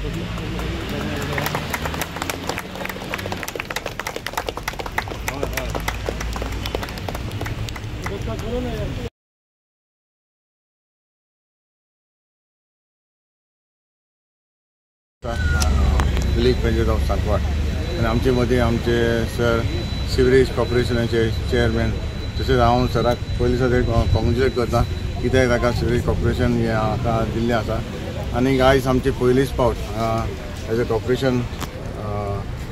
Village panchayat of Sancoale आनी आमचे मदीं आमचे सर सिवरेज कॉर्पोरेशनाचे चेअरमॅन, तशेंच हांव सराक पयलीं सर कॉंग्रेच्युलेट करता कित्याक ताका सिवरेज कॉर्पोरेशन हें आतां दिल्लें आसा. आनी आयज आमची पयलीच फावट एज अ कॉर्पोरेशन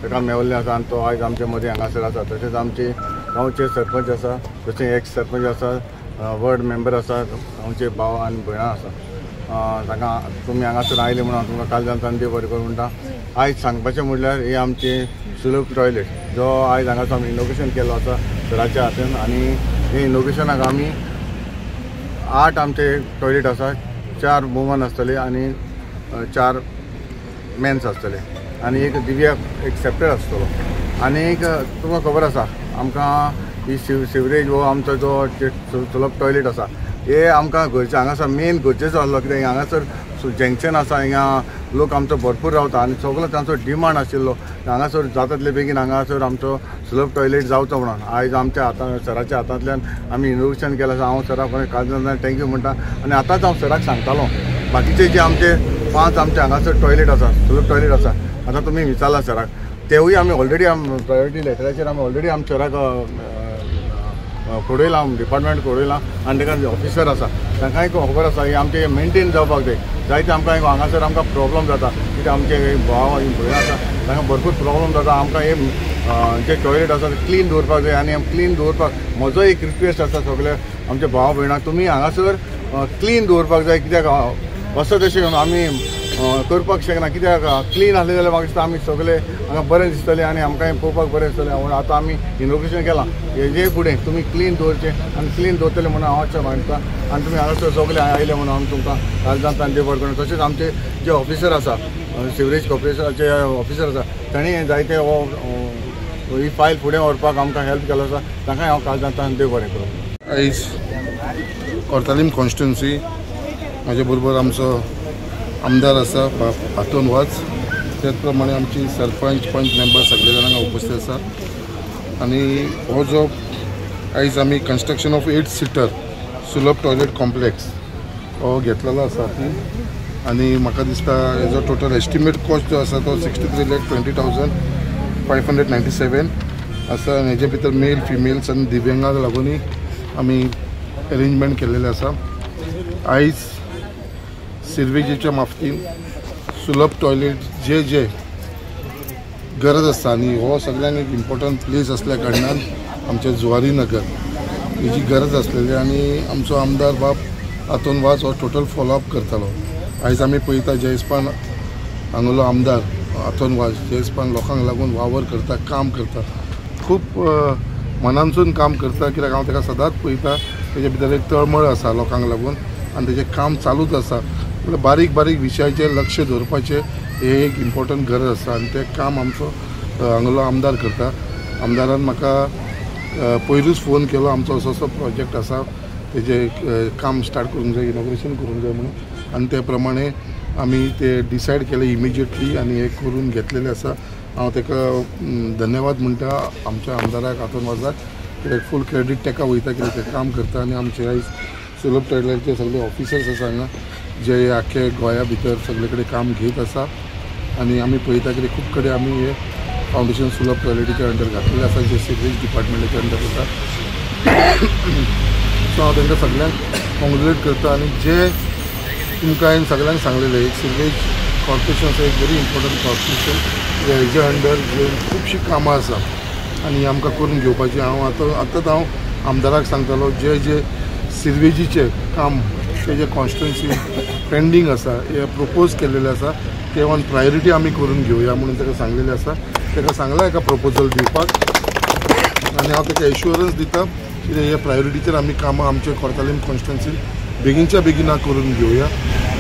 ताका मेवल्लें आसा आनी तो आयज आमचे मदीं हांगासर आसा. तशेंच आमचे गांवचे सरपंच आसा, तशें एक्स सरपंच आसा, वर्ड मेंबर आसा, आमचे भाव आनी भयणां आसा. तांकां तुमी हांगासर आयले म्हणून हांव तुमकां कालच्यान देव बरें करूं म्हणटा. आयज सांगपाचें म्हणल्यार हे आमचे सुलभ टॉयलेट जो आयज हांगासर आमी इनोग्रेशन केल्लो आसा सराच्या हातान. आनी हे इनोग्रेशनाक आमी 8 आमचे टॉयलेट आसा, 4 वुमन आसतले आनी 4 मेन्स आसतले आनी एक दिव्या एक सेपरेट आसतलो. आनी एक तुमकां खबर आसा आमकां ही सिवरेज हो आमचो जो सुलभ टॉयलेट आसा हे आमकां गरजे हांगासर मेन गरजेचो आसलो कित्याक हांगासर जंक्शन आसा, हिंगा लोक आमचो भरपूर रावता आनी सगळो तांचो डिमांड आशिल्लो हांगासर जाता तितले बेगीन हांगासर आमचो सुलभ टॉयलेट जावचो म्हणून. आयज आमच्या हातान सराच्या हातांतल्यान आमी इनोग्रेशन केलां. हांव सराक कालच्यान thank you म्हणटा. आनी आतांच हांव सराक सांगतालो बाकीचे जे आमचे 5 आमचे हांगासर टॉयलेट आसा, सुलभ टॉयलेट आसा, आतां तुमी विचारला सराक, तेवूय आमी ऑलरेडी प्रायोरिटी लेटराचेर आमी ऑलरेडी आमी सराक खोडयलां, डिपार्टमेंट खोडयलां आनी ताका ऑफिसर आसा तांकांय खबर आसा हे आमचें मेनटेन जावपाक जाय. जायते आमकां हांगासर आमकां प्रॉब्लम जाता कित्याक आमचे भाव आनी भयण आसा तांकां भरपूर प्रॉब्लम जाता. आमकां हे जे टॉयलेट आसा ते क्लीन दवरपाक जाय आनी क्लीन दवरपाक म्हजो एक रिक्वेस्ट आसा सगळे आमचे भाव भयणांक, तुमी हांगासर क्लीन दवरपाक जाय कित्याक असो तशें आमी करपाक शकना कित्याक क्लीन आसलें जाल्यार म्हाका दिसता आमी सगळे हांगा बरें दिसतलें आनी आमकां पळोवपाक बरें दिसतलें. आतां आमी इनोग्रेशन केलां हेजे फुडें तुमी क्लीन दवरचें आनी क्लीन दवरतलें म्हणून हांव अशें मानता. आनी तुमी हांगासर सगळे आयले म्हणून हांव तुमकां कालच्यान देव बरें करूं. तशेंच आमचे जे ऑफिसर आसा सिवरेज कॉर्पोरेशनाचे ऑफिसर आसा तांणी जायते हो ही फायल फुडें व्हरपाक आमकां हेल्प केलो आसा, तांकांय हांव कालच्यान देव बरें करूं. आयज कोर्तालीम कॉन्स्टिट्युन्सी म्हाजे बरोबर आमचो आमदार आसा आतोन वाज, त्याच प्रमाणे आमची सरपंच पंच मेंबर सगळे जाण हांगा उपस्थित आसा. आनी हो जो आयज आमी construction of 8 seater Sulabh toilet complex हो घेतलेलो आसा ती. आनी म्हाका दिसता हेजो टोटल एस्टिमेट कॉस्ट जो आसा तो 63,20,597 आसा. आनी हेजे भितर मेल फिमेल्स आनी दिव्यांगाक लागूनय आमी एरेंजमेंट केल्लेलें आसा. आयज सिर्वेजीच्या बाबतींत सुलभ टॉयलेट जे जे गरज आसा आनी हो सगळ्यांक एक इम्पॉर्टंट प्लेस आसल्या कारणान आमच्या जुवारी नगर हेजी गरज आसलेली. आनी आमचो आमदार बाब आतोन वाज हो टोटल फॉलोअप करतालो. आयज आमी पळयता जयस्पान हांगलो आमदार आतोन वाज जयस्पान लोकांक लागून वावर करता, काम करता, खूब मनानसून काम करता कित्याक हांव ताका सदांच पळयता तेजे भितर एक तळमळ आसा लोकांक लागून आनी तेजें काम चालूच आसा. म्हणल्यार बारीक बारीक विशयाचेर लक्ष दवरपाचें हें एक इम्पॉर्टंट गरज आसा आनी तें काम आमचो हांगलो आमदार करता. आमदारान म्हाका पयरूच फोन केलो आमचो असो असो प्रोजेक्ट आसा तेजें काम स्टार्ट करूंक जाय, इनॉग्रेशन करूंक जाय म्हणून. आनी ते प्रमाणे आमी ते डिसायड केलें इमिजिएटली आनी हें करून घेतलेलें आसा. हांव ताका धन्यवाद म्हणटा आमच्या आमदाराक आतोन वाजाक कित्याक फूल क्रेडीट ताका वयता कित्याक तें काम करता. आनी आमचे आयज सुलभ टॉयलेटचे सगळे ऑफिसर्स आसा हांगा जे आख्खे गोंया भितर सगळे कडेन काम घेत आसा. आनी आमी पळयता कितें खूब कडेन आमी हे फावंडेशन सुलभ टॉयलेटीच्या अंडर घातलेलें आसा जे सिवरेज डिपार्टमेंटाच्या अंडर आसा. सो हांव तांकां सगळ्यांक कॉंग्रेच्युलेट करता. आनी जे तुमकां हांवें सगळ्यांक सांगलेलें एक सिवरेज कॉर्पोरेशन आसा एक व्हेरी इम्पॉर्टंट कॉर्पोरेशन हेजे अंडर जे खुबशीं कामां आसा आनी आमकां करून घेवपाचें. हांव आतां आतांच हांव आमदाराक सांगतालो जे जे सिर्वेजीचें काम तेजे कॉन्स्टिट्युन्सी पेंडींग आसा हे प्रपोज केलेले आसा ते ऑन प्रायोरिटी आमी करून घेवया म्हणून ताका सांगलेलें आसा. ताका सांगलां एका प्रपोजल दिवपाक आनी हांव ताका एश्युरन्स दिता कितें हे प्रायोरिटीचेर आमी कामां आमचे कोर्तालीम कॉन्स्टिट्युन्सीन बेगीनच्या बेगीन करून घेवया.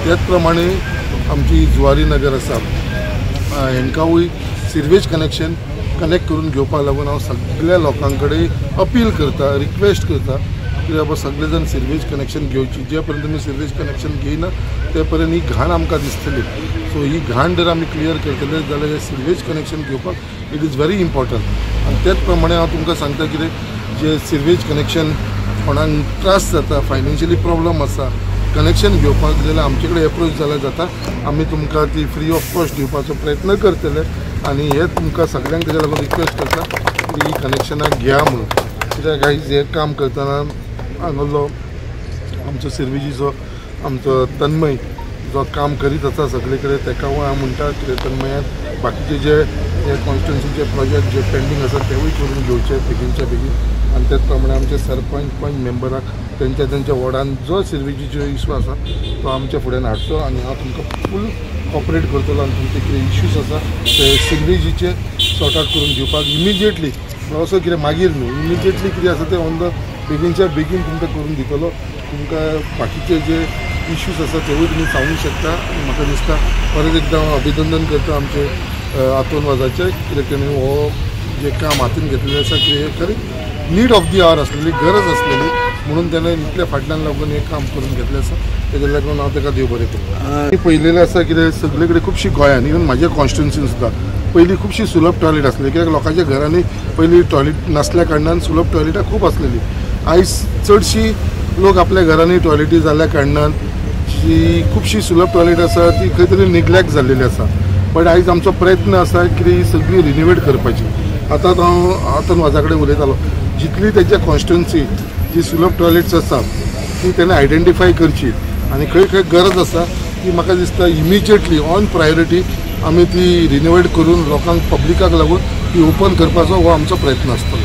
त्याच प्रमाणे आमची जुवारी नगर आसा हेंकांवूय सिर्वेज कनेक्शन कनेक्ट करून घेवपाक लागून हांव सगळ्या लोकां कडेन अपील करता, रिक्वेस्ट करता कित्याक बाबा सगळे जाण सिरवेज कनेक्शन घेवची. जे पर्यंत तुमी सिरवेज कनेक्शन घेयना ते पर्यंत ही घाण आमकां दिसतली. सो ही घाण जर आमी क्लियर करतले जाल्यार सिरवेज कनेक्शन घेवपाक it is very important. आनी तेच प्रमाणे हांव तुमकां सांगता कितें जे सिरवेज कनेक्शन कोणाक त्रास जाता, फायनान्शियली प्रॉब्लम आसा, कनेक्शन घेवपाक जाल्यार आमचे कडेन एप्रोच जाल्यार जाता. आमी तुमकां ती फ्री ऑफ कॉस्ट दिवपाचो प्रयत्न करतले आनी हे तुमकां सगळ्यांक तेज्या लागून रिक्वेस्ट करता की ही कनेक्शनां घेया म्हणून. कित्याक आयज हें काम करतना हांगासरलो आमचो सिर्विजीचो आमचो तन्मय जो काम करीत आसा सगळे कडेन तेका हांव म्हणटा कितें तन्मयान बाकीचे जे हे कॉन्स्टिट्युन्सीचे प्रोजेक्ट जे पेंडींग आसा तेवूय करून घेवचे बेगीनच्या बेगीन. आनी तेच प्रमाणे आमचे सरपंच पंच मेंबराक तेंच्या तेंच्या वॉर्डान जो सिर्विजीचो इशू आसा तो आमच्या फुड्यान हाडचो आनी हांव तुमकां फूल कॉपरेट करतलो आनी तुमचे कितें इश्यूज आसा ते सिर्विजीचे सॉर्ट आवट करून दिवपाक इमिजिएटली, असो कितें मागीर न्हू, इमिजिएटली कितें आसा तें ऑन the बेगीनच्या बेगीन तुमकां करून दितलो. तुमकां बाकीचे जे इश्यूज आसा तेवूय तुमी सांगूंक शकता. आनी म्हाका दिसता परत एकदां हांव अभिनंदन करता आमचे आतोन वाजाचें, कित्याक तेणी हो जे काम हातीन घेतलेलें आसा कितें खरें नीड ऑफ the our आसलेली, गरज आसलेली म्हणून तेणें इतल्या फाटल्यान लागून हें काम करून घेतलें आसा. तेज्या लागून हांव तेका देव बरें करूं. पयलेलें आसा कितें सगळे कडेन खुबशी गोंयान इवन म्हाज्या कॉन्स्टिट्युन्सीन सुद्दां पयलीं खुबशी सुलभ टॉयलेट आसली, कित्याक लोकांच्या घरांनी पयलीं टॉयलेट नासल्या कारणान सुलभ टॉयलेटां खूब आसलेली. आयज चडशी लोक आपल्या घरांनी टॉयलेटी जाल्ल्या कारणान जी खुबशी सुलभ टॉयलेट आसा ती खंय तरी निग्लेक्ट जाल्लेली आसा. बट आयज आमचो प्रयत्न आसा की ही सगळी रिनोवेट करपाची. आतां हांव आतन वाजा कडेन उलयतालो, जितली तेच्या कॉन्स्टिट्युन्सी जी सुलभ टॉयलेट्स आसा ती तेणें आयडेंटिफाय करची आनी खंय खंय गरज आसा ती म्हाका दिसता इमिजिएटली ऑन प्रायोरिटी आमी ती रिनोवेट करून लोकांक पब्लिकाक लागून ती ओपन करपाचो हो आमचो प्रयत्न आसतलो.